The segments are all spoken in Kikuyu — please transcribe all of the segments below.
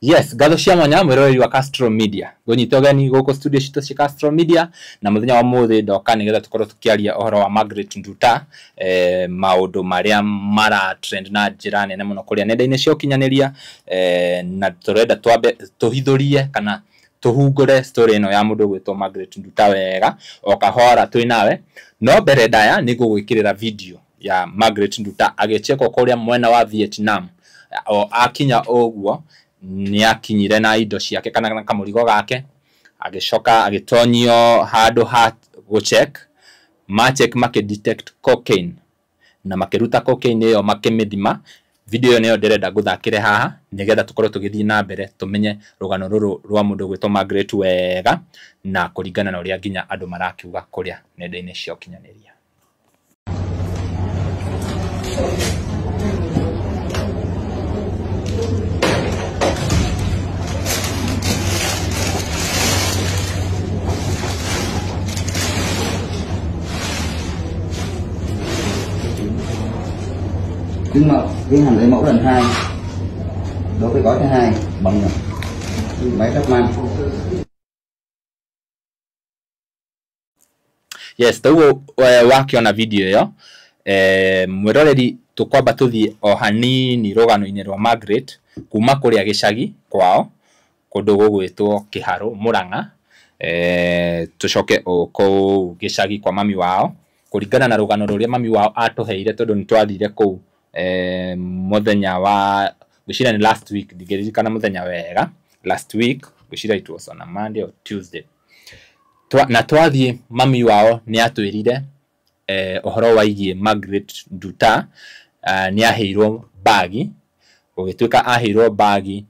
Yes, ngatho cia mwanya mwiroreri wa Castro Media. Ngũnyita ũgeni gũkũ studio citũ cia Castro Media na mũthenya wa mũthĩ ndoka nĩgetha tũkorwo tũkĩaria ũhoro wa Margaret Nduta, maũndũ marĩa mara trend na njĩra nene mũno kũrĩa nenda-inĩ cia ũkinyanĩria, na tũrenda twambe tũhithũrie kana tũhungũre story ĩno ya mũndũ ũgwĩtwo Margaret Nduta wega o kahora twĩ nawe. No mbere ndaya nĩ ngũgwĩkĩrĩra video ya Margaret Nduta agĩchekwo kũrĩa mwena wa Vietnam. O akinya ũguo nĩ akinyire na indo ciake kana na kamũrigo gake, agĩcoka agĩtonyio handũ ha gũcheck, macheck makĩ detect cocaine na makĩruta cocaine ĩyo makĩmĩthima. Video ĩyo nĩyo ndĩrenda ngũthakĩre haha nĩgetha tũkorwo tũgĩthiĩ na mbere tũmenye rũgano rũrũ rwa mũndũ ũgwĩtwo Margaret wega na kũringana na ũrĩa nginya andũ marakiuga kũrĩa nenda-inĩ cia ũkinyanĩria. Tiến hành lấy mẫu lần 2 đối với gói thứ 2 bằng máy Beckman. Yes, toguo wakiona video ĩyo, mwĩroreri tũkwamba tũthiĩ o hanini rũgano-inĩ rwa Margaret kuma kũrĩa gĩcagi kwao kũndũ gũgwĩtwo Kĩharũ Mũrang'a, tũcoke o kũu gĩcagi kwa mami wao kũringana na rũgano rũrĩa mami wao atũheire tondũ nĩ twathire kũu mũthenya wa ngwĩciria nĩ last week, ndingĩririkana mũthenya wega, last week ngwĩciria it was on a Monday or Tuesday. Na twathiĩ mami wao nĩ atwĩrire ũhoro waigiĩ Margaret Nduta, nĩ aheirwo bagi, gũgĩtuĩka aheirwo bagi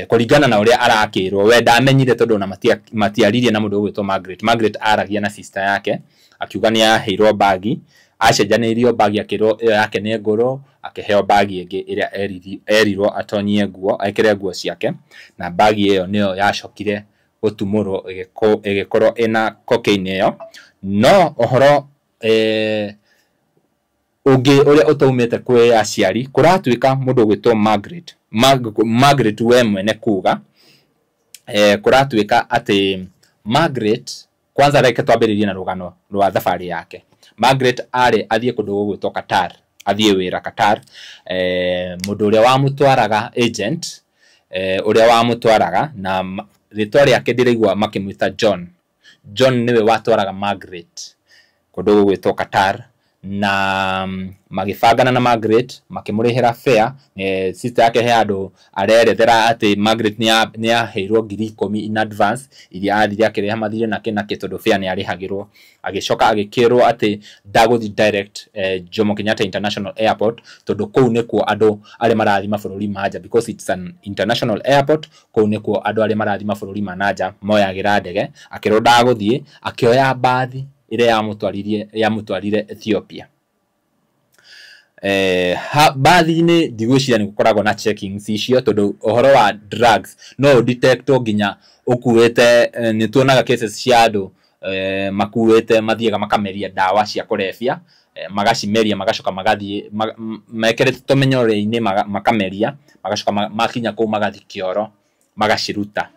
kũringana na ũrĩa arakĩrwo we ndamenyire tondũ ona matiaririe na mũndũ ũgwĩtwo Margaret. Margaret aragia na sister yake akiuga nĩ aheirwo bagi, acenjanĩirio bagi akĩrwo ĩyo yake nĩ ngũrũ, akĩheo bagi ĩngĩ ĩrĩa erirwo atonyie nguo, ekĩre nguo ciake, na bagi ĩyo nĩyo yacokire gũtumũrwo ĩgĩkorwo ĩna cocaine ĩyo. No ũhoro ũngĩ ũrĩa ũtaumĩte kwĩ aciari, kũratuĩka mũndũ ũgwĩtwo Margaret, Margaret we mwene kuga, kũratuĩka atĩ Margaret, kwanza reke twambĩrĩrie na rũgano rwa thabarĩ yake. Margaret arĩ athiĩ kũndũ gũgwĩtwo Qatar, athiĩ wĩra Qatar, mũndũ ũrĩa wamũtwaraga agent, ũrĩa wamũtwaraga na rĩtwa rĩake ndĩraigua makĩmwĩta John. John nĩwe watwaraga Margaret kũndũ gũgwĩtwo Qatar, na magĩbangana na Margaret makĩmũrĩhĩra fare. Sister yake he handũ arerethera atĩ Margaret nĩ aheirwo 10,000 in advance iria athire akĩrĩha mathirĩ nake nake tondũ fare nĩ arĩhagĩrwo. Agĩcoka agĩkĩrwo atĩ ndagũthiĩ direct Jomo Kenyatta International Airport tondũ kũu nĩkuo andũ arĩa marathiĩ mabũrũri ma nja, because it's an international airport, kũu nĩkuo andũ arĩa marathiĩ mabũrũri ma na nja moyagĩra ndege. Akĩrwo ndagũthiĩ, akĩoya mbathi ĩrĩa yamũtwarire Ethiopia. Mbathi-inĩ ndigwĩciria nĩ gũkoragwo na checkings icio tondũ ũhoro wa drugs no ũdetectwo nginya ũkuĩte, nĩ tuonaga cases cia andũ makuĩte mathiaga makameria ndawa cia kũrebia, magacimeria magacoka magathiĩ mekĩrĩte tũmenyore-inĩ makameria magacoka makinya kũu magathiĩ kĩoro magaciruta.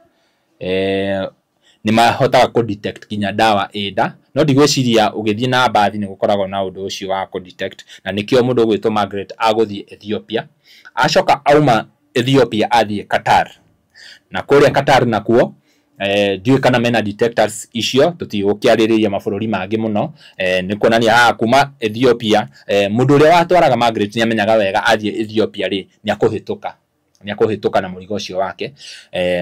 Nĩ mahotaga kũ detect nginya ndawa ĩ nda, no ndigwĩciria ũgĩthiĩ na mbathi nĩ gũkoragwo na ũndũ ũcio wa kũ detect, na nĩkĩo mũndũ ũgwĩtwo Margaret agũthiĩ Ethiopia. Acoka auma Ethiopia athiĩ Qatar, na kũrĩa Qatar nakuo ndiũĩ kana mena detectors icio, tũtigũkĩarĩrĩria mabũrũri mangĩ mũno. Nĩ kuonania haha kuma Ethiopia, mũndũ ũrĩa watwaraga Margaret nĩ amenyaga wega athiĩ Ethiopia rĩ nĩ akũhĩtũka, nĩ akũhĩtũka na mũrigo ũcio wake.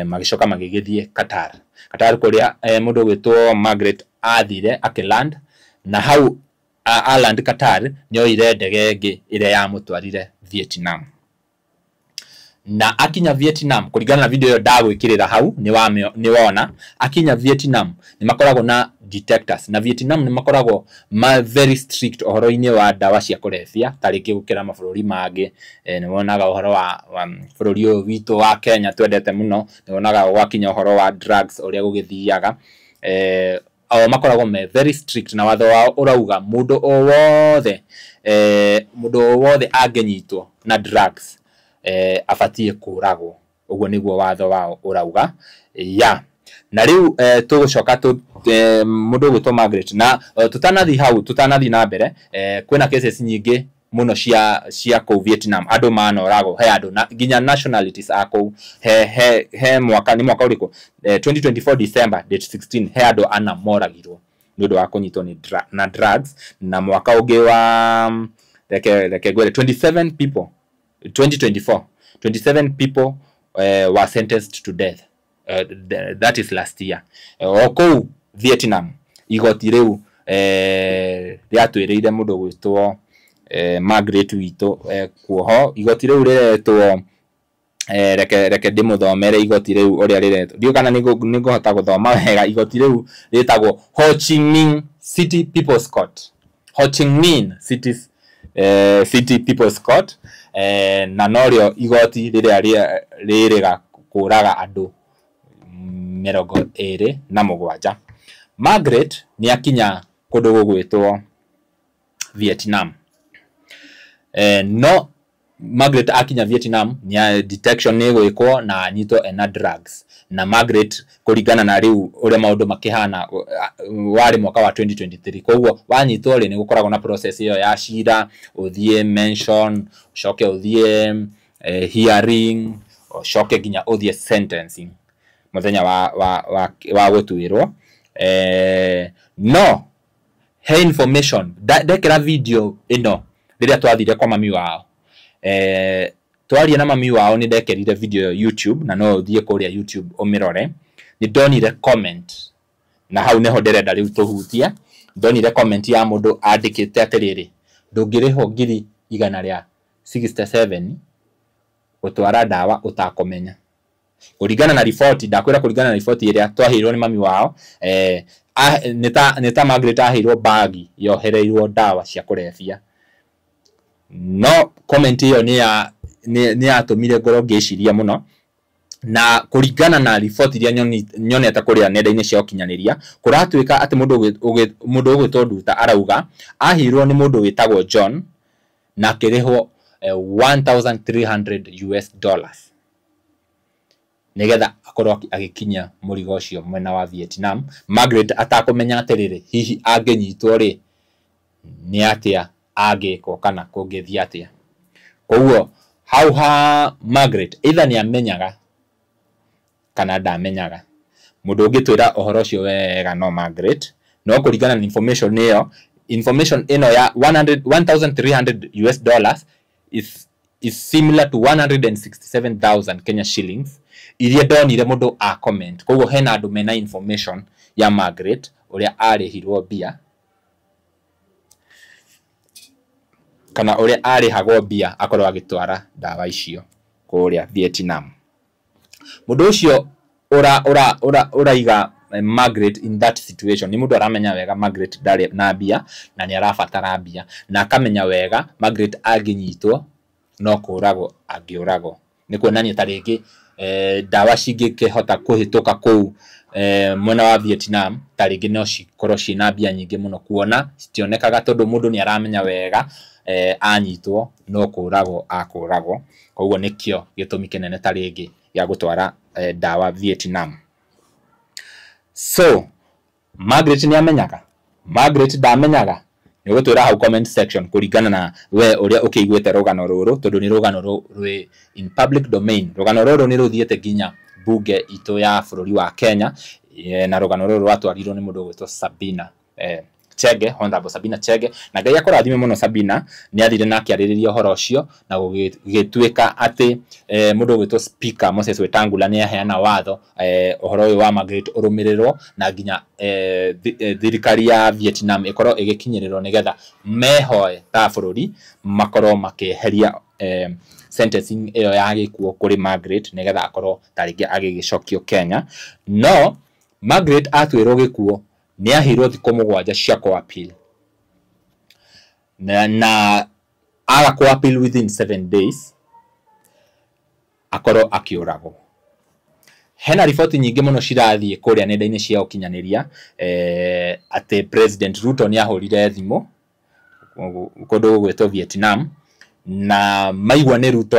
Magĩcoka magĩgĩthiĩ Qatar. Qatar kũrĩa mũndũ ũgwĩtwo Margaret athire akĩland, na hau aland Qatar nĩ oire ndege ĩngĩ ĩrĩa yamũtwarire Vietnam. Na akinya Vietnam, kũringana na video ĩyo ndagwĩkĩrĩra hau nĩ wona, akinya Vietnam nĩ makoragwo na detectors, na Vietnam nĩ makoragwo ma very strict ũhoro-inĩ wa ndawa cia kũrebia ta rĩngĩ gũkĩra mabũrũri mangĩ. Nĩ wonaga ũhoro wa bũrũri ũyũ witũ wa Kenya twendete mũno, nĩ wonaga gwakinya ũhoro wa drugs ũrĩa gũgĩthiaga. O makoragwo me very strict na watho wao ũrauga mũndũ o wothe, mũndũ o wothe angĩnyitwo na drugs, abatiĩ kũragwo. Ũguo nĩguo watho wao ũrauga. Ya na rĩu tũgũcoka mũndũ ũgwĩtwo Margaret na tũtanathiĩ hau, tũtanathiĩ na mbere, kwĩna cases nyingĩ mũno cia kũu Vietnam, andũ manoragwo, he andũ na nginya nationalities a kũu. He mwaka, nĩ mwaka ũrĩkũ, 2024 December date 16, he andũ ana moragirwo nĩ ũndũ wa kũnyitwo na drugs. Na mwaka ũngĩ wa, reke ngwĩre, 27 people, 2024, 27 people were sentenced to death. That is last year. O kũu Vietnam igoti rĩu rĩatwĩrĩire mũndũ gwĩtwo Margaret witũ kuoho. Igoti rĩu rĩretwo, reke ndĩmũthomere igoti rĩu ũrĩa rĩretwo, ndiũĩ kana nĩngũhota gũthoma wega. Igoti rĩu rĩtagwo Ho Chi Minh City People's Court, Ho Chi Minh City People's Court, na norĩo igoti rĩrĩa rĩrĩga kũraga andũ 27. Margaret nĩ akinya kũndũ gũgwĩtwo Vietnam. No Margaret akinya Vietnam, nĩ detection nĩ ĩgwĩkwo na anyitwo ena drugs. Na Margaret, kũringana na rĩu ũrĩa maũndũ makĩhana, warĩ mwaka wa 2023, koguo wanyitwo rĩ, nĩ gũkoragwo na process ĩyo ya cira, ũthiĩ mention, ũcoke ũthiĩ hearing, ũcoke nginya ũthiĩ sentencing mũthenya wa gũtuĩrwo. No he information ndekĩra video ĩno rĩrĩa twathire kwa mami wao, twaria na mami wao, nĩ ndekĩrire video ĩyo YouTube na no ũthiĩ kũrĩa YouTube ũmĩrore. Nĩ ndonire comment, na hau nĩho ndĩrenda rĩu tũhutie. Ndonire comment ya mũndũ andĩkĩte atĩrĩrĩ, ndũngĩrĩhwo 167,000 gũtwara ndawa ũtakũmenya. Kũringana na riboti, ndakwĩra, kũringana na riboti ĩrĩa twaheirwo nĩ mami wao, nĩ ta Margaret aheirwo bagi yohereirwo ndawa cia kũrebia. No comment ĩyo nĩ yatũmire ngorwo ngĩciria mũno, na kũringana na riboti iria nyonete kũrĩa nenda-inĩ cia ũkinyanĩria, kũratuĩka atĩ mũndũ ũgwĩtwo Nduta arauga aheirwo nĩ mũndũ wĩtagwo John na akĩrĩhwo 1300 US dollars nigetha akorwo agĩkinyia mũrigo ũcio mwena wa Vietnam. Margaret atakũmenya atĩrĩrĩ, hihi angĩnyitwo rĩ, nĩ atĩa angĩkwo kana kũngĩthiĩ atĩa. Koguo hau ha Margaret, either nĩ amenyaga kana ndamenyaga. Mũndũ ũngĩtwĩra ũhoro ũcio wega no Margaret. No kũringana na information ĩyo, information ĩno ya 100 1300 US dollars is similar to 167,000 Kenya shillings iria ndonire mũndũ a comment. Koguo hena andũ mena information ya Margaret ũrĩa arĩhirwo mbia kana ũrĩa arĩhagwo mbia akorwo agĩtwara ndawa icio kũrĩa Vietnam. Mũndũ ũcio ũraiga Margaret in that situation nĩ mũndũ aramenya wega Margaret ndarĩ na mbia na nĩ arabatara mbia, na akamenya wega Margaret angĩnyitwo no kũragwo angĩũragwo. Nĩ kuonania ta rĩngĩ ndawa cingĩkĩhota kũhĩtũka kũu mwena wa Vietnam, ta rĩngĩ no cikorwo ciĩna mbia nyingĩ mũno, kuona citionekaga tondũ mũndũ nĩ aramenya wega anyitwo no kũragwo akũragwo. Koguo nĩkĩo gĩtũmi kĩnene ta rĩngĩ gĩa gũtwara ndawa Vietnam. So Margaret nĩ amenyaga, Margaret ndamenyaga? Nĩ ũgũtwĩra hau comment section kũringana na we ũrĩa ũkĩiguĩte rũgano rũrũ, tondũ nĩ rũgano rwĩ in public domain. Rũgano rũrũ nĩ rũthiĩte nginya bunge itũ ya bũrũri wa Kenya, na rũgano rũrũ rwatwarirwo nĩ mũndũ ũgwĩtwo Sabina Chege, Honorable Sabina Chege, na Ngai akũrathime mũno. Sabina nĩ athire na akĩarĩrĩria ũhoro ũcio, na gũgĩtuĩka atĩ mũndũ ũgwĩtwo Speaker Moses Wetangula nĩ aheana watho ũhoro ũyũ wa Margaret ũrũmĩrĩrwo na nginya thirikari ya Vietnam ĩkorwo ĩgĩkinyĩrĩrwo nĩgetha mehoe ta bũrũri makorwo makĩeheria sentencing ĩyo ya gĩkuũ kũrĩ Margaret, nĩgetha akorwo ta rĩngĩ agĩgĩcokio Kenya. No Margaret atuĩrwo gĩkuũ, nĩ aheirwo thikũ 7 cia kũ appeal, na aga kũ appeal within 7 days akorwo akĩũragwo. Hena riboti nyingĩ mũno cirathiĩ kũrĩa nenda-inĩ cia ũkinyanĩria atĩ President Ruto nĩ ahũrire thimũ kũndũ gũgwĩtwo Vietnam Na maigua nĩ Ruto,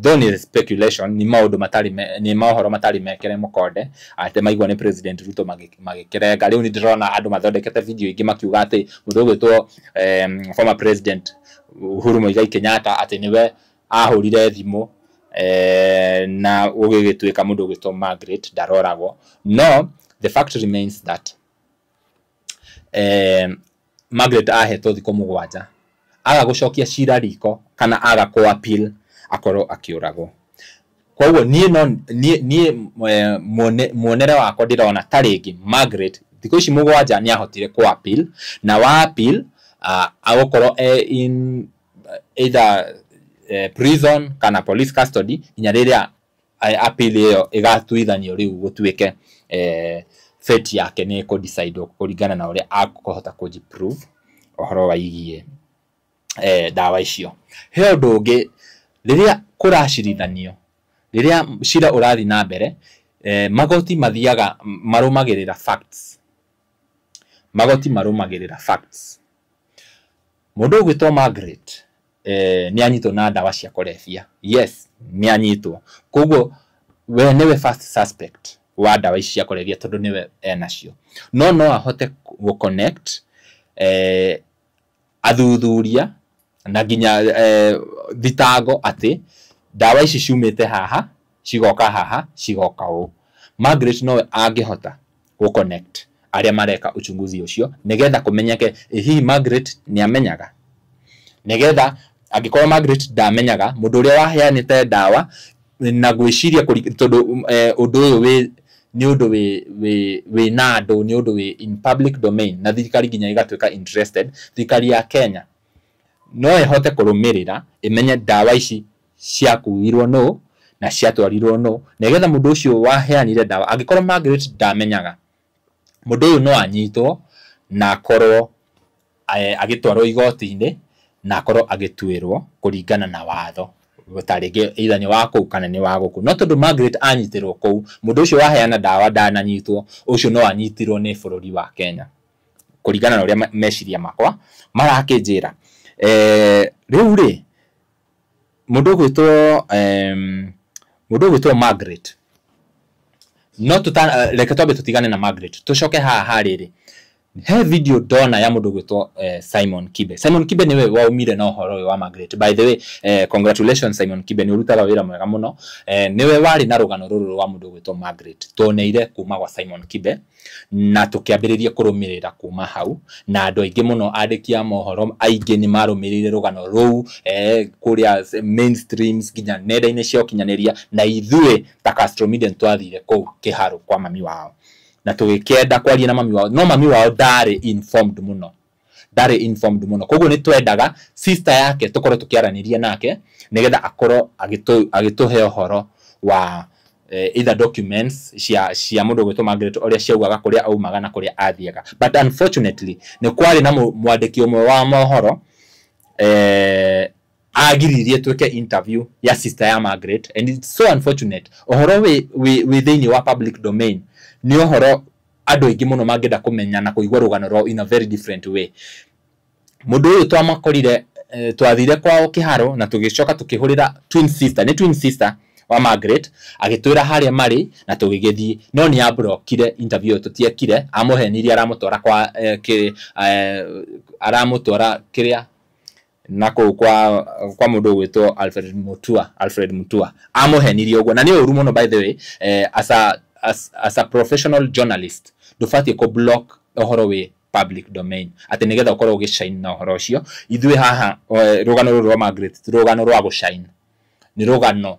though nĩ speculation, nĩ maũndũ matarĩ nĩ mohoro matarĩ mekĩre mũkonde atĩ maigua nĩ President Ruto magĩkĩrenga. Rĩu nĩ ndĩrona andũ mathondekete video ingĩ makiuga atĩ mũndũ ũgwĩtwo former President Uhuru Muigai Kenyatta atĩ nĩwe ahũrire thimũ na gũgĩgĩtuĩka mũndũ ũgwĩtwo Margaret ndaroragwo. No the fact remains that Margaret ahetwo thikũ 7 aga gũcokia cira riko kana aga kũ appeal akorwo akĩũragwo. Koguo niĩ no niĩ muonere wakwa ndĩrona ta rĩngĩ Margaret thikũ ici 7 nĩ ahotire kũ appeal, na wa appeal agũkorwo e in either prison kana police custody nginya rĩrĩa appeal ĩyo ĩgatuithanio rĩu gũtuĩke fate yake nĩ ĩkũ decide kũringana na ũrĩa akũhota kũji prove ũhoro waigie ndawa icio. He ũndũ ũngĩ, rĩrĩa kũracirithanio, rĩrĩa cira ũrathiĩ na mbere, magoti mathiaga marũmagĩrĩra facts. Magoti marũmagĩrĩra facts. Mũndũ ũgwĩtwo Margaret nĩ anyitwo na ndawa cia kũrebia. Yes, nĩ anyitwo. Koguo we nĩwe first suspect wa ndawa ici cia kũrebia tondũ nĩwe enacio. No no ahote gũ connect athuthuria na nginya thitango atĩ ndawa ici ciumĩte haha cigoka haha cigoka ũũ. Margaret nowe angĩhota gũ connect arĩa mareka uchunguzi ũcio nĩgetha kũmenyeke hihi Margaret nĩ amenyaga, nĩgetha angĩkorwo Margaret ndamenyaga mũndũ ũrĩa waheanĩte ndawa na gwĩciria tondũ ũndũ ũyũ wĩ nĩ ũndũ wĩ na andũ, nĩ ũndũ wĩ in public domain na thirikari nginya ĩgatuĩka interested. Thirikari ya Kenya no ĩhote kũrũmĩrĩra ĩmenye ndawa ici ciakuirwo nũ na ciatwarirwo nũ, nĩgetha mũndũ ũcio waheanire ndawa angĩkorwo Margaret ndamenyaga, mũndũ ũyũ no anyitwo na akorwo agĩtwarwo igoti-inĩ na akorwo agĩtuĩrwo kũringana na watho, ta rĩngĩ either nĩ wa kũu kana nĩ wa gũkũ. No tondũ Margaret anyitĩrwo kũu, mũndũ ũcio waheana ndawa ndananyitwo, ũcio no anyitirwo nĩ bũrũri wa Kenya kũringana na ũrĩa meciria makwa marakĩnjĩra. Rĩu rĩ, mũndũ ũgwĩtwo Margaret, no reke twambe tũtigane na Margaret tũcoke haha harĩrĩ. He video ndona ya mũndũ ũgwĩtwo Simon Kibe. Simon Kibe nĩwe waumire na ũhoro ũyũ wa Margaret. By the way, congratulations Simon Kibe, nĩ ũrutaga wĩra mwega mũno. Nĩwe warĩ na rũgano rũrũ rwa mũndũ ũgwĩtwo Margaret, tuoneire kuma gwa Simon Kibe na tũkĩambĩrĩria kũrũmĩrĩra kuma hau, na andũ aingĩ mũno andĩki a mohoro aingĩ nĩ marũmĩrĩire rũgano rũu kũrĩa mainstreams nginya nenda-inĩ cia ũkinyanĩria, na ithuĩ ta Castro Media nĩtwathire kũu Kĩharũ kwa mami wao na tũgĩkĩenda kwaria na mami wao, no mami wao ndarĩ informed mũno, ndarĩ informed mũno. Koguo nĩ twendaga sister yake tũkorwo tũkĩaranĩria nake nĩgetha akorwo agĩtũhe ũhoro wa either documents cia mũndũ ũgwĩtwo Margaret ũrĩa ciaugaga kũrĩa aumaga na kũrĩa athiaga. But unfortunately nĩ kwarĩ na mwandĩki ũmwe wa mohoro agiririe twĩke interview ya sister ya Margaret, and it's so unfortunate. Ũhoro wĩ thĩinĩ wa public domain nĩ ũhoro andũ aingĩ mũno mangĩenda kũmenya na kũigua rũgano rwao in a very different way. Mũndũ ũyũ twamakorire, twathire kwao Kĩharũ na tũgĩcoka tũkĩhũrĩra twin sister, nĩ twin sister wa Margaret, agĩtwĩra harĩa marĩ na tũgĩgĩthiĩ, no nĩ abrokire interview ĩyo tũtiekire, amũhenirie aramũtwara kwa aramũtwara kĩrĩa na kũu kwa mũndũ ũgwĩtwo Alfred Mutua. Alfred Mutua amũhenirie ũguo, na nĩ ũru mũno by the way. As a professional journalist ndũbatiĩ kũ block ũhoro wĩ public domain atĩ nĩgetha ũkorwo ũgĩshine na ũhoro ũcio. Ithuĩ haha rũgano rũrũ rwa Margaret ti rũgano rwa gũshine, nĩ rũgano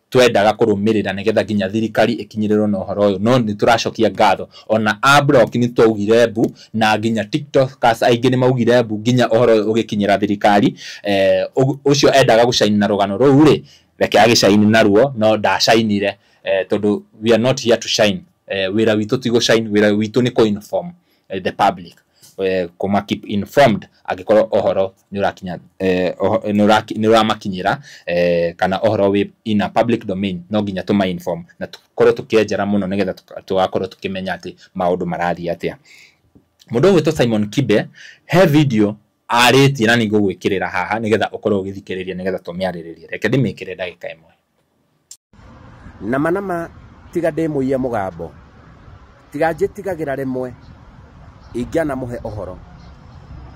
twendaga kũrũmĩrĩra nĩgetha nginya thirikari ĩkinyĩrĩrwo na ũhoro ũyũ. No nĩ tũracokia ngatho ona a block nĩ twaugire mbu, na nginya tiktokers aingĩ nĩ maugire mbu nginya ũhoro ũyũ ũgĩkinyĩra thirikari. Ũcio endaga gũcaini na rũgano rũu rĩ, reke agĩcaini naruo, no ndacainire tondũ we are not here to shine. Wĩra witũ ti gũshine, wĩra witũ nĩ kũ-inform the public, kũma keep informed angĩkorwo ũhoro nĩ ũrakinya, nĩ ũramakinyĩra, kana ũhoro wĩ in a public domain, no nginya tũma inform na tũkorwo tũkĩenjera mũno nĩgetha tũgakorwo tũkĩmenya atĩ maũndũ marathiĩ atĩa. Mũndũ ũgwĩtwo Simon Kibe he video arĩtie na nĩ ngũgwĩkĩrĩra haha nĩgetha ũkorwo ũgĩthikĩrĩria nĩgetha tũmĩarĩrĩrie. Reke ndĩmĩkĩre ndagĩka ĩmwe. Nama nama tiga ndĩmũiye mũgambo, tiga njĩtigagĩra rĩmwe ingĩanamũhe ũhoro.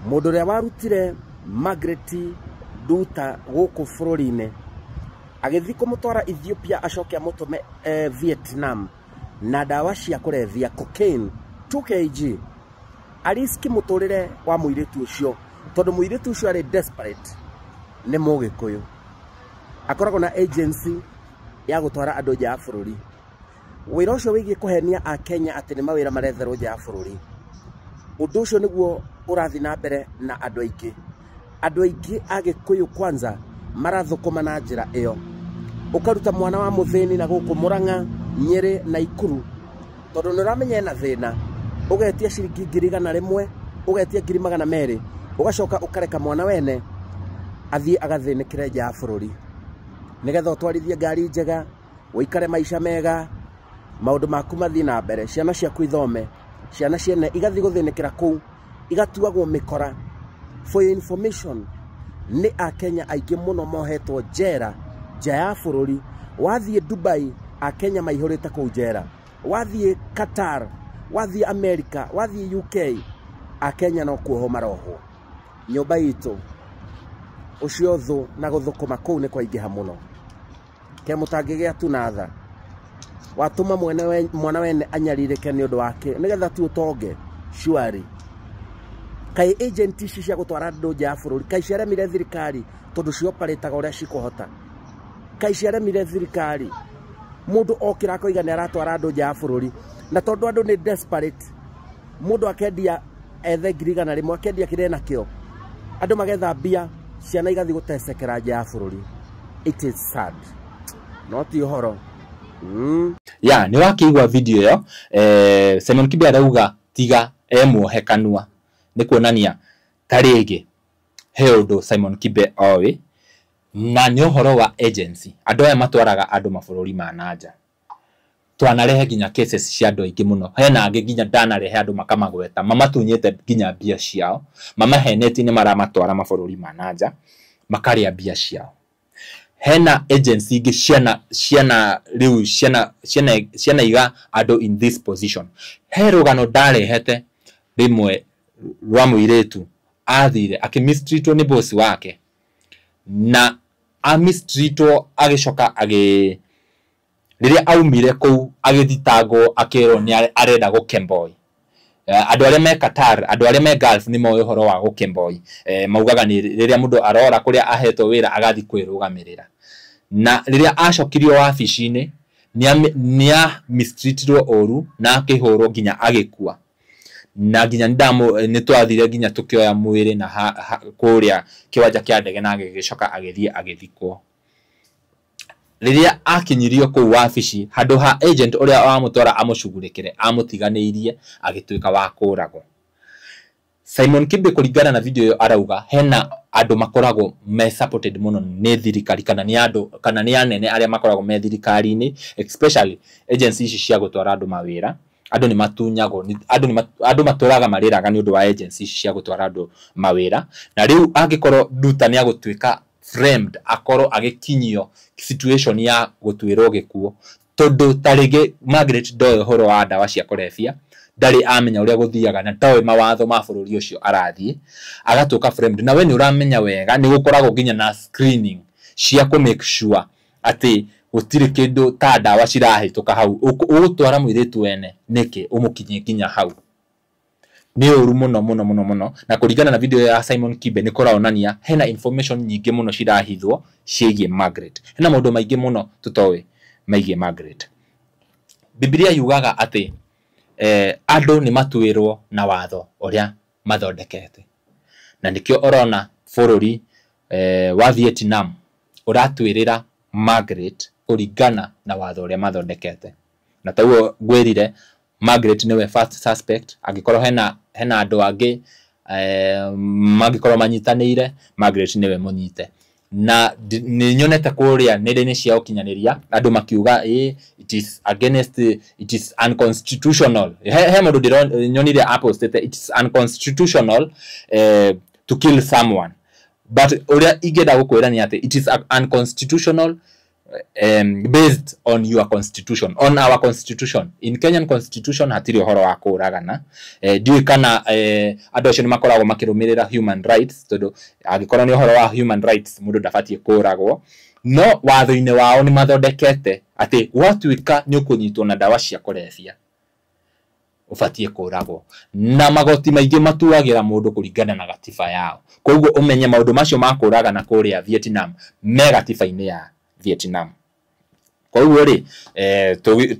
Mũndũ ũrĩa warutire Margaret Nduta gũkũ bũrũri-inĩ agĩthiĩ kũmũtwara Ethiopia acoke amũtũme Vietnam na ndawa cia kũrebia cocaine 2 kg, ariski mũtũrĩre wa mũirĩtu ũcio tondũ mũirĩtu ũcio arĩ desperate. Nĩ Mũgĩkũyũ, akoragwo na agency ya gũtwara andũ nja ya bũrũri. Wĩra ũcio wĩgiĩ kũhenia a Kenya atĩ nĩ mawĩra maretherwo nja ya bũrũri, ũndũ ũcio nĩguo ũrathiĩ na mbere na andũ aingĩ. Andũ aingĩ a Gĩkũyũ kwanza marathũkũma na njĩra ĩyo. Ũkaruta mwana wa mũthĩni na gũkũ Mũrang'a, Nyĩrĩ na Ikuru tondũ nĩ ũramenya ena thĩna, ũgetia ciringi 100,000, ũgetia 200,000, ũgacoka ũkareka mwana wene athiĩ agathĩnĩkĩre nja ya bũrũri nĩgetha ũtwarithie ngari njega, ũikare maica mega, maũndũ maku mathiĩ na mbere, ciana ciaku ithome, ciana ciene igathiĩ gũthĩnĩkĩra kũu, igatuagwo mĩkora. For your information, nĩ Akenya aingĩ mũno mohetwo njera nja ya bũrũri. Wathiĩ Dubai, Akenya maihũrĩte kũu njera. Wathiĩ Qatar, wathiĩ America, wathiĩ UK, Akenya no kuohwo marohwo. Nyũmba itũ ũcio thũ na gũthũkũma kũu nĩ kwaingĩha mũno. Ke mũtangĩgĩa tu na tha, watũma mwana wene anyarirĩke nĩ ũndũ wake nĩgetha tu ũtonge. Surely kaĩ agent ici cia gũtwara andũ nja ya bũrũri kaĩ ciaremire thirikari tondũ cioparĩtaga ũrĩa cikũhota? Kaĩ ciaremire thirikari? Mũndũ okĩra akoiga nĩ aratwara andũ nja ya bũrũri, na tondũ andũ nĩ desperate, mũndũ akendia ethe 100,000, akendia kĩrĩa enakĩo, andũ magetha mbia, ciana igathiĩ gũtecekera nja ya bũrũri. It is sad, no ti ũhoro. Ya nĩ wakĩigua video ĩyo. Simon Kibe arauga tiga emuohe kanua, nĩ kuonania ta rĩngĩ he ũndũ Simon Kibe oĩ, na nĩ ũhoro wa agency. Andũ aya matwaraga andũ mabũrũri ma nanja. Twanarehe nginya cases cia andũ aingĩ mũno. Hena angĩ nginya ndanarehe andũ makamagweta, mamatunyĩte nginya mbia ciao, mamahenetie nĩ maramatwara mabũrũri ma nanja, makarĩa mbia ciao. Hena agency ingĩ ciana rĩu ciana iga andũ in this position. He rũgano ndarehete rĩmwe rwa mũirĩtu athire akĩmistreatwo nĩ boss wake, na amistreatwo agĩcoka rĩrĩa aumire kũu agĩthitangwo akĩrwo nĩ arenda gũkemboi. Andũ arĩa me Qatar, andũ arĩa me Gulf nĩ moĩ ũhoro wa gũkemboi. Maugaga nĩ rĩrĩa mũndũ arora kũrĩa ahetwo wĩra agathiĩ kwĩrũgamĩrĩra. Na rĩrĩa acokirio wabici-inĩ nĩ mistreatirwo ũru na akĩhũrwo nginya agĩkua. Na nginya nĩ twathire nginya tũkĩoya mwĩrĩ na kũrĩa kĩwanja kĩa ndege na agĩgĩcoka agĩthiĩ agĩthikwo. Rĩrĩa akinyirio kũu wabici, handũ ha agent ũrĩa wamũtwara amũcugurĩkĩre, amũtiganĩirie agĩtuĩka wa kũragwo. Simon Kibe kũringana na video ĩyo arauga hena andũ makoragwo me supported mũno nĩ thirikari, kana nĩ andũ, kana nĩ anene arĩa makoragwo me thirikari-inĩ, especially agency ici cia gũtwara andũ mawĩra. Andũ nĩ matunyagwo, andũ matũraga marĩraga nĩ ũndũ wa agency ici cia gũtwara andũ mawĩra. Na rĩu angĩkorwo Nduta nĩ agũtuĩka framed, akorwo agĩkinyio situation ya gũtuĩrwo gĩkuũ, tondũ ta rĩngĩ Margaret ndoĩ ũhoro wa ndawa cia kũrebia, ndarĩ amenya ũrĩa gũthiaga na ndoĩ mawatho ma bũrũri ũcio arathiĩ, agatuĩka framed. Na we nĩ ũramenya wega nĩ gũkoragwo nginya na screening cia kũ make sure atĩ gũtirĩ kĩndũ ta ndawa cirahĩtũka hau. Ũgũtwara mũirĩtu wene nĩkĩ ũmũkinyie nginya hau? Nĩ ũru mũno mũno mũno mũno. Na kũringana na video ya Simon Kibe nĩ kũronania hena information nyingĩ mũno cirahithwo ciĩgiĩ Margaret. Hena maũndũ maingĩ mũno tũtoĩ megiĩ Margaret. Bibilia yugaga atĩ andũ nĩ matuĩrwo na watho ũrĩa mathondekete. Na nĩkĩo ũrona bũrũri wa Vietnam ũratuĩrĩra Margaret kũringana na watho ũrĩa mathondekete. Na taguo ngwĩrire, Margaret nĩwe first suspect. Angĩkorwo hena andũ angĩ mangĩkorwo manyitanĩire, Margaret nĩwe mũnyite. Na nĩ nyonete kũrĩa nenda-inĩ cia ũkinyanĩria andũ makiuga it is against, it is unconstitutional. He mũndũ nyonire apostete it is unconstitutional to kill someone. But ũrĩa ingĩenda gũkwĩra nĩ atĩ it is unconstitutional, based on your constitution, on our constitution. In Kenyan constitution hatirĩ ũhoro wa kũragana. Ndiũĩ kana andũ acio nĩ makoragwo makĩrũmĩrĩra human rights, tondũ angĩkorwo nĩ ũhoro wa human rights mũndũ ndabatiĩ kũragwo. No watho-inĩ wao nĩ mathondekete atĩ gwatuĩka nĩ ũkũnyitwo na ndawa cia kũrebia ũbatiĩ kũragwo, na magoti maingĩ matuagĩra mũndũ kũringana na gatiba yao. Koguo ũmenye maũndũ macio ma kũragana kũrĩa Vietnam me gatiba-inĩ ya Vietnam. Koguo rĩ,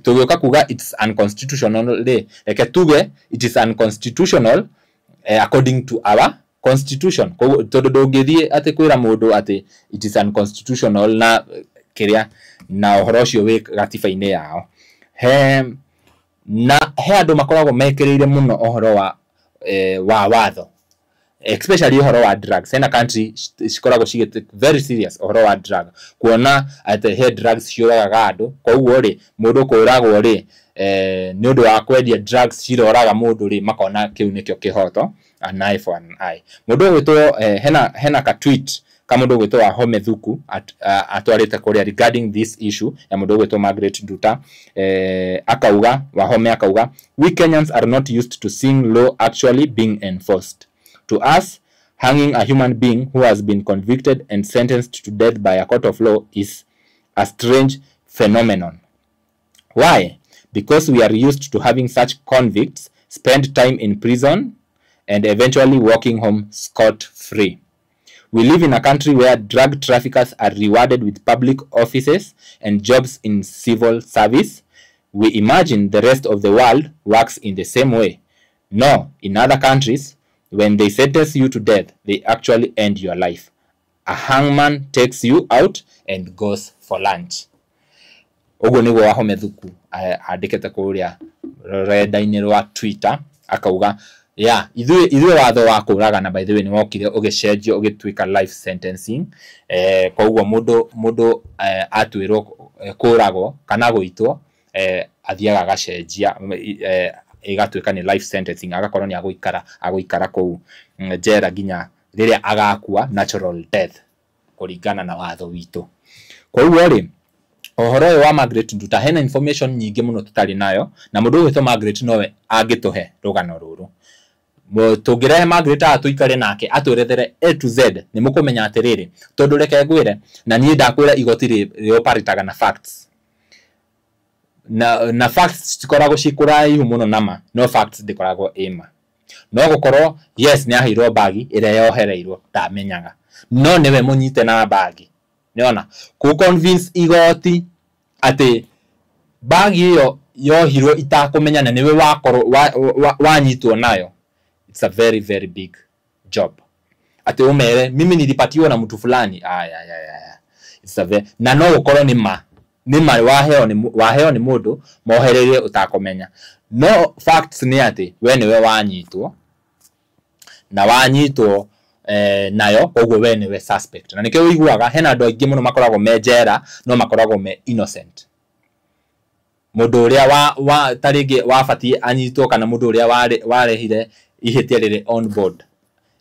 tũgĩũka kuga it's unconstitutional rĩ, reke tuge it is unconstitutional according to our constitution. Koguo tondũ ndũngĩthiĩ atĩ kwĩra mũndũ atĩ it is unconstitutional na kĩrĩa na ũhoro ũcio wĩ gatiba-inĩ yao. He na he andũ makoragwo mekĩrĩire mũno ũhoro wa watho, especially ũhoro wa drugs. Hena country cikoragwo cigĩ very serious ũhoro wa drug, kuona atĩ he drugs ciũragaga andũ. Koguo rĩ, mũndũ kũragwo rĩ, nĩ ũndũ wa kwendia drugs ciroraga mũndũ rĩ, makona kĩu nĩkĩo kĩhoto, an eye for an eye. Mũndũ ũgwĩtwo hena ka tweet ka mũndũ ũgwĩtwo Wahome Thuku atwarĩte kũrĩa regarding this issue ya mũndũ ũgwĩtwo Margaret Nduta. Akauga, Wahome akauga, "We Kenyans are not used to seeing law actually being enforced. To us, hanging a human being who has been convicted and sentenced to death by a court of law is a strange phenomenon. Why? Because we are used to having such convicts spend time in prison and eventually walking home scot-free. We live in a country where drug traffickers are rewarded with public offices and jobs in civil service. We imagine the rest of the world works in the same way. No, in other countries, when they sentence you to death, they actually end your life. A hangman takes you out and goes for lunch." Ũguo nĩguo Wahome Thuku andĩkĩte kũrĩa rũrenda-inĩ rwa Twitter, akauga ya ithuĩ watho wa kũragana, by the way, nĩ wokire ũgĩcenjio ũgĩtuĩka life sentencing. Koguo mũndũ atuĩrwo kũragwo kana gũitwo, athiaga agacenjia, ĩgatuĩka nĩ life sentencing, agakorwo nĩ agũikara kũu njera nginya rĩrĩa agakua natural death kũringana na watho witũ. Koguo rĩ, ũhoro ũyũ wa Margaret Nduta hena information nyingĩ mũno tũtarĩ nayo, na mũndũ ũgwĩtwo Margaret nowe angĩtũhe rũgano rũrũ. Tũngĩrehe Margaret haha tũikare nake atwerethere A to Z, nĩ mũkũmenya atĩrĩrĩ, tondũ reke ngwĩre, na niĩ ndakwĩra igoti rĩoparĩtaga na facts, na facts citikoragwo ci kũraihu mũno na ma, no facts ndĩkoragwo ĩ ma. No gũkorwo yes nĩ aheirwo bagi ĩrĩa yohereirwo ndamenyaga, no nĩwe mũnyite na bagi. Nĩona kũ convince igoti atĩ bagi ĩyo yohirwo itakũmenya na nĩwe wakorwo wanyitwo nayo, it's a very very big job. Atĩ ũmere mimi nilipatiwa na mtu fulani, aya aya aya, it's a very, na no gũkorwo nĩ ma, nĩ ma waheo nĩ mũndũ mohereire ũtakũmenya, no facts nĩ atĩ we nĩwe wanyitwo na wanyitwo nayo, koguo we nĩwe suspect. Na nĩkĩo ũiguaga hena andũ aingĩ mũno makoragwo me njera no makoragwo me innocent. Mũndũ ũrĩa wa ta rĩngĩ wabatiĩ anyitwo, kana mũndũ ũrĩa warehire ihĩtia rĩrĩ on board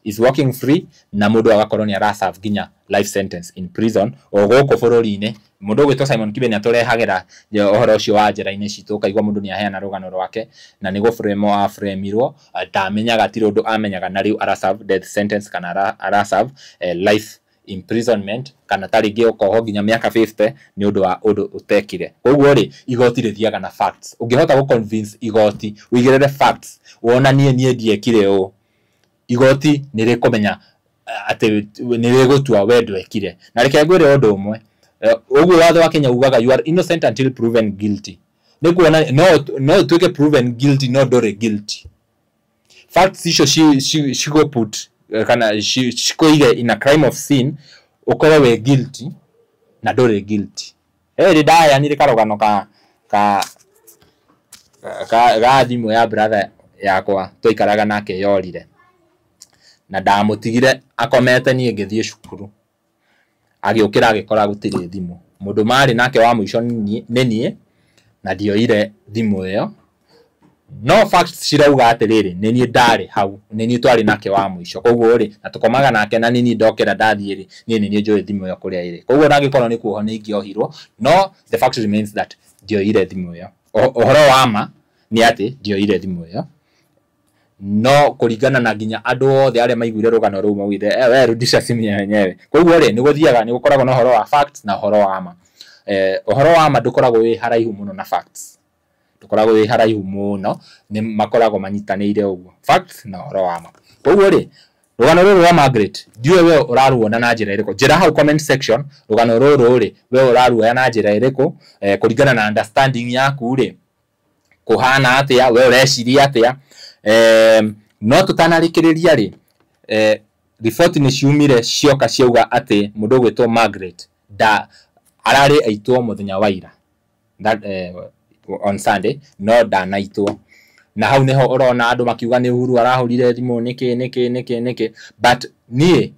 is walking free, na mũndũ agakorwo nĩ araserve nginya life sentence in prison. O gũkũ bũrũri-inĩ mũndũ ũgwĩtwo Simon Kibe nĩ atũrehagĩra ũhoro ũcio wa njera-inĩ citũ, ũkaigua mũndũ nĩ aheana rũgano rwake na nĩ gũframe aframirwo, ndamenyaga, tirĩ ũndũ amenyaga, na rĩu araserve death sentence kana araserve life imprisonment, kana ta rĩngĩ ũkohwo nginya mĩaka 50 nĩ ũndũ wa ũndũ ũtekire. Koguo rĩ, igoti rĩthiaga na facts. Ũngĩhota gũ convince igoti ũigĩrĩre facts, wonanie niĩ ndiekire ũũ, igoti nĩ rĩkũmenya atĩ nĩ rĩgũtua we ndwekire. Na reke ngwĩre ũndũ ũmwe, ũguo watho wa Kenya ugaga you are innocent until proven guilty. Nĩ kuona no ũtuĩke proven guilty no ndũrĩ guilty. Facts icio cigo put kana cikũige in a crime of sin, ũkorwo wĩ guilty na ndũrĩ guilty. Rĩ ndaheanire karũgano ka thimũ ya brother yakwa twaikaraga nake yorire, na ndamũtigire akomete niĩ ngĩthiĩ cukuru, agĩũkĩra agĩkora gũtirĩ thimũ. Mũndũ marĩ nake wa mũico nĩ niĩ, na ndioire thimũ ĩyo. No facts cirauga atĩrĩrĩ, nĩ niĩ ndarĩ hau, nĩ niĩ twarĩ nake wa mũico. Koguo rĩ, na tũkomaga nake na nĩ niĩ ndokĩra ndathiĩ rĩ, niĩ nĩ niĩ njũĩ thimũ ĩyo kũrĩa ĩrĩ. Koguo ona angĩkorwo nĩ kuohwo nĩ ingĩohirwo, no the fact remains that ndioire thimũ ĩyo. Ũhoro wa ma nĩ atĩ ndioire thimũ ĩyo. No kũringana na nginya andũ othe arĩa maiguire rũgano rũu maugire, we rudisha simu yenyewe. Koguo rĩ, nĩ gũthiaga, nĩ gũkoragwo na ũhoro wa facts na ũhoro wa ma. Ũhoro wa ma ndũkoragwo wĩ haraihu mũno na facts. Ndũkoragwo wĩ haraihu mũno, nĩ makoragwo manyitanĩire ũguo, facts na ũhoro wa ma. Koguo rĩ, rũgano rũrũ rwa Margaret, ndiũĩ we ũraruona na njĩra ĩrĩkũ. Njĩra hau comment section, rũgano rũrũ rĩ, we ũraruoya na njĩra ĩrĩkũ, kũringana na understanding yaku rĩ, kũhana atĩa, we ũreciria atĩa. No tũtanarĩkĩrĩria rĩ, riboti nĩ ciumire cioka ciauga atĩ mũndũ ũgwĩtwo Margaret nda ararĩ aitwo mũthenya wa ira, that, on Sunday, no ndanaitwo. Na hau niho ũrona andũ makiuga nĩ Uhuru arahũrire thimũ nĩkĩ nĩkĩ nĩkĩ nĩkĩ, but niĩ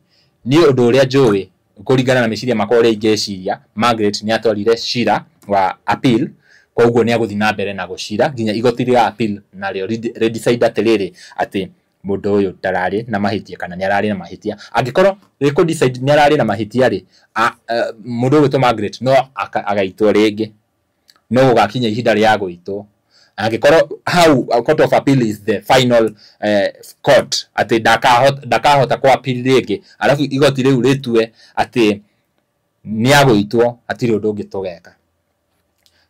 ũndũ ũrĩa njũĩ kũringana na meciria makwa ũrĩa ingĩciria, Margaret nĩ atwarire cira wa appeal, koguo nĩ agũthiĩ na mbere na gũcira nginya igoti rĩa appeal narĩo rĩ decide atĩrĩrĩ atĩ mũndũ ũyũ ndararĩ na mahĩtia kana nĩ ararĩ na mahĩtia. Angĩkorwo rĩkũ decide nĩ ararĩ na mahĩtia rĩ, mũndũ ũgwĩtwo Margaret no agaitwo rĩngĩ, no gũgakinya ihinda rĩa gũitwo. Angĩkorwo hau court of appeal is the final court, atĩ ndakahota kũ appeal rĩngĩ, arabu igoti rĩu rĩtue atĩ nĩ agũitwo, hatirĩ ũndũ ũngĩ tũgeka.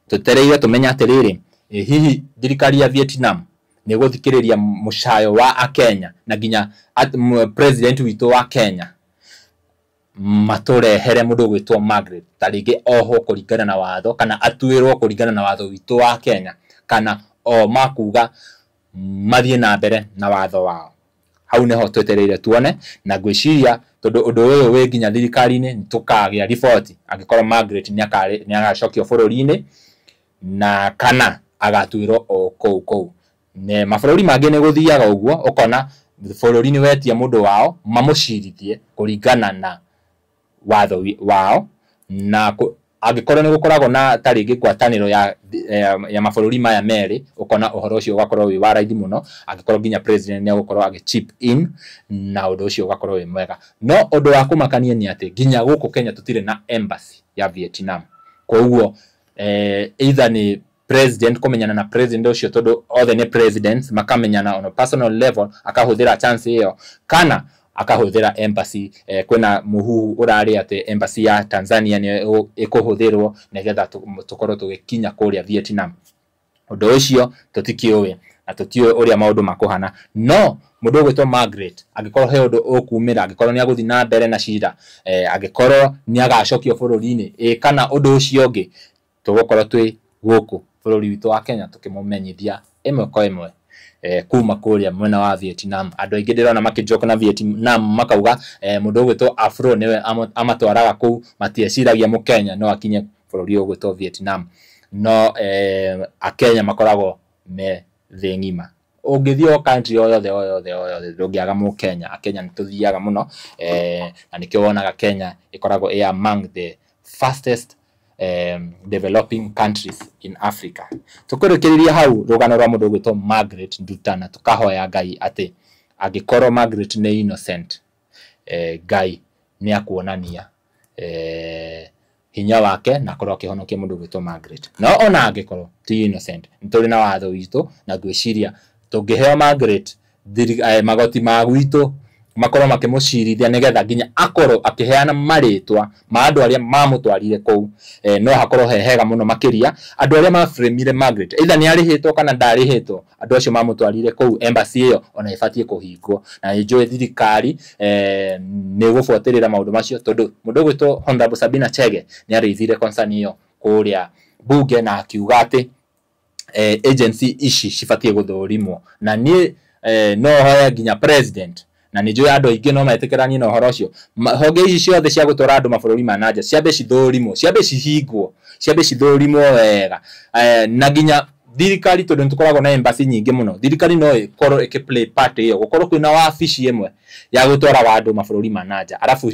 Tũtereire tũmenye atĩrĩrĩ, hihi thirikari ya Vietnam nĩ gũthikĩrĩria mũcayo wa Akenya na nginya president witũ wa Kenya matũrehere mũndũ ũgwĩtwo Margaret ta rĩngĩ ohwo kũringana na watho kana atuĩrwo kũringana na watho witũ wa Kenya, kana o makuga mathiĩ na mbere na watho wao. Hau niho twetereire tuone, na ngwĩciria tondũ ũndũ ũyũ wĩ nginya thirikari-inĩ nĩ tũkagĩa riboti angĩkorwo Margaret nĩ agacokio bũrũri-inĩ na kana agatuĩrwo o kũu kũu. Ne mabũrũri mangĩ nĩ gũthiaga ũguo, ũkona bũrũri nĩ wetia mũndũ wao mamũcirithie kũringana na watho wao, na angĩkorwo nĩ gũkoragwo na ta rĩngĩ ngwatanĩro ya mabũrũri maya merĩ, ũkona ũhoro ũcio ũgakorwo wĩ wa raithi mũno, angĩkorwo nginya president nĩ egũkorwo agĩ chip in na ũndũ ũcio ũgakorwo wĩ mwega. No ũndũ wa kũmakania nĩ atĩ nginya gũkũ Kenya tũtirĩ na embassy ya Vietnam. Koguo either nĩ president kũmenyana na president ũcio tondũ othe nĩ presidents, makamenyana on a personal level, akahũthĩra chance ĩyo, kana akahũthĩra embassy. Kwĩna mũhuhu ũrarĩ atĩ embassy ya Tanzania nĩ ĩkũhũthĩrwo nĩgetha tũkorwo tũgĩkinya kũrĩa Vietnam. Ũndũ ũcio tũtikĩũĩ na tũtiũĩ ũrĩa maũndũ makũhana, no mũndũ ũgwĩtwo Margaret angĩkorwo he ũndũ ũkumĩra, angĩkorwo nĩ agũthiĩ na mbere na cira, angĩkorwo nĩ agacokio bũrũri-inĩ, kana ũndũ ũcio ũngĩ, tũgũkorwo twĩ gũkũ bũrũri witũ wa Kenya tũkĩmũmenyithia ĩmwe kwa ĩmwe kuma kũrĩa mwena wa Vietnam. Andũ aingĩ ndĩrona makĩjoke na Vietnam makauga mũndũ ũgwĩtwo Afro nĩwe amatwaraga kũu, matieciragia mũkenya no akinye bũrũri ũgwĩtwo Vietnam. No Akenya makoragwo me thĩ ng'ima. Ũngĩthiĩ o country o yothe o yothe o yothe ndũngĩaga mũkenya. Akenya nĩ tũthiaga mũno, na nĩkĩo wonaga Kenya ĩkoragwo ĩ among the fastest developing countries in Africa. Tũkũrĩkĩrĩria hau rũgano rwa mũndũ ũgwĩtwo Margaret Nduta, na tũkahoya Ngai atĩ angĩkorwo Margaret nĩ innocent, Ngai nĩ akuonania hinya wake na akorwo akĩhonokia mũndũ ũgwĩtwo Margaret. No ona angĩkorwo ti innocent, nĩ tũrĩ na watho witũ, na ngwĩciria tũngĩheo Margaret magoti ma gwitũ makorwo makĩmũcirithia nĩgetha nginya akorwo akĩheana marĩtwa ma andũ arĩa mamũtwarire kũu, no hakorwo he hega mũno makĩria andũ arĩa maframire Margaret, either nĩ arĩhĩtwo kana ndarĩhĩtwo, andũ acio mamũtwarire kũu embassy ĩyo ona ĩbatiĩ kũhingwo. Na nĩ njũĩ thirikari nĩ ĩgũbuatĩrĩra maũndũ macio, tondũ mũndũ ũgwĩtwo Honorable Sabina Chege nĩ arĩithire concern ĩyo kũrĩa bunge na akiuga atĩ agency ici cibatiĩ gũthũrimwo. Na niĩ no hoye nginya president, na nĩ njũĩ andũ aingĩ no metĩkĩranie na ũhoro ũcio, honge ici ciothe cia gũtwara andũ mabũrũri ma nanja ciambe cithũrimwo, ciambe cihingwo, ciambe cithũrimwo wega, na nginya thirikari, tondũ nĩ tũkoragwo na embassy nyingĩ mũno, thirikari no ĩkorwo ĩkĩ play part ĩyo, gũkorwo kwĩna wabici ĩmwe ya gũtwara andũ mabũrũri ma nanja, arabu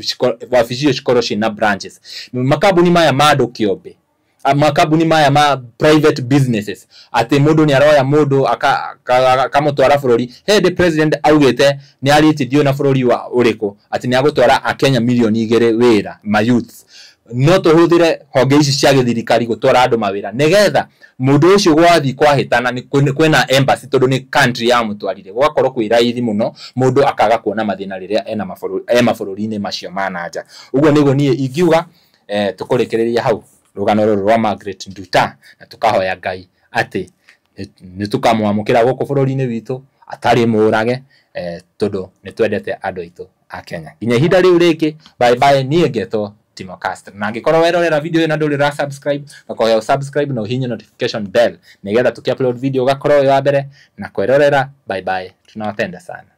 wabici icio cikorwo ciĩna branches. Makambuni maya ma andũ kĩũmbe Makambuni maya ma private businesses, atĩ mũndũ nĩ aroya mũndũ akamũtwara bũrũri. He hĩndĩ president augĩte nĩ arĩtie, ndiũĩ na bũrũri wa ũrĩkũ, atĩ nĩ agũtwara akenya 2 milioni wĩra, ma youths. No tũhũthĩre honge ici cia gĩthirikari gũtwara andũ mawĩra, nĩgetha mũndũ ũcio gwathiĩ kwahĩtana kwĩna embassy, tondũ nĩ country ya mũtwarire, gũgakorwo kwĩ raithi mũno, mũndũ akaga kuona mathĩna rĩrĩa ena mabũrũri, e mabũrũri-inĩ macio ma nanja. Ũguo nĩguo niĩ ingiuga. Tũkũrĩkĩrĩria hau rũgano rũrũ rwa Margaret Nduta, na tũkahoya Ngai atĩ nĩ tũkamwamũkĩra gũkũ bũrũri-inĩ witũ atarĩ mũrage, tondũ nĩ twendete andũ aitũ a Kenya. Nginya ihinda rĩu rĩngĩ, bye bye. Niĩ ngetwo Timo Cast, na angĩkorwo werorera video ĩno na ndũrĩ ũra subscribe, ngakoya subscribe na ũhihinye notification bell, nĩgetha tuki upload video ũgakorwo wĩ wa mbere na kwĩrorera. Bye bye, tunawapenda sana.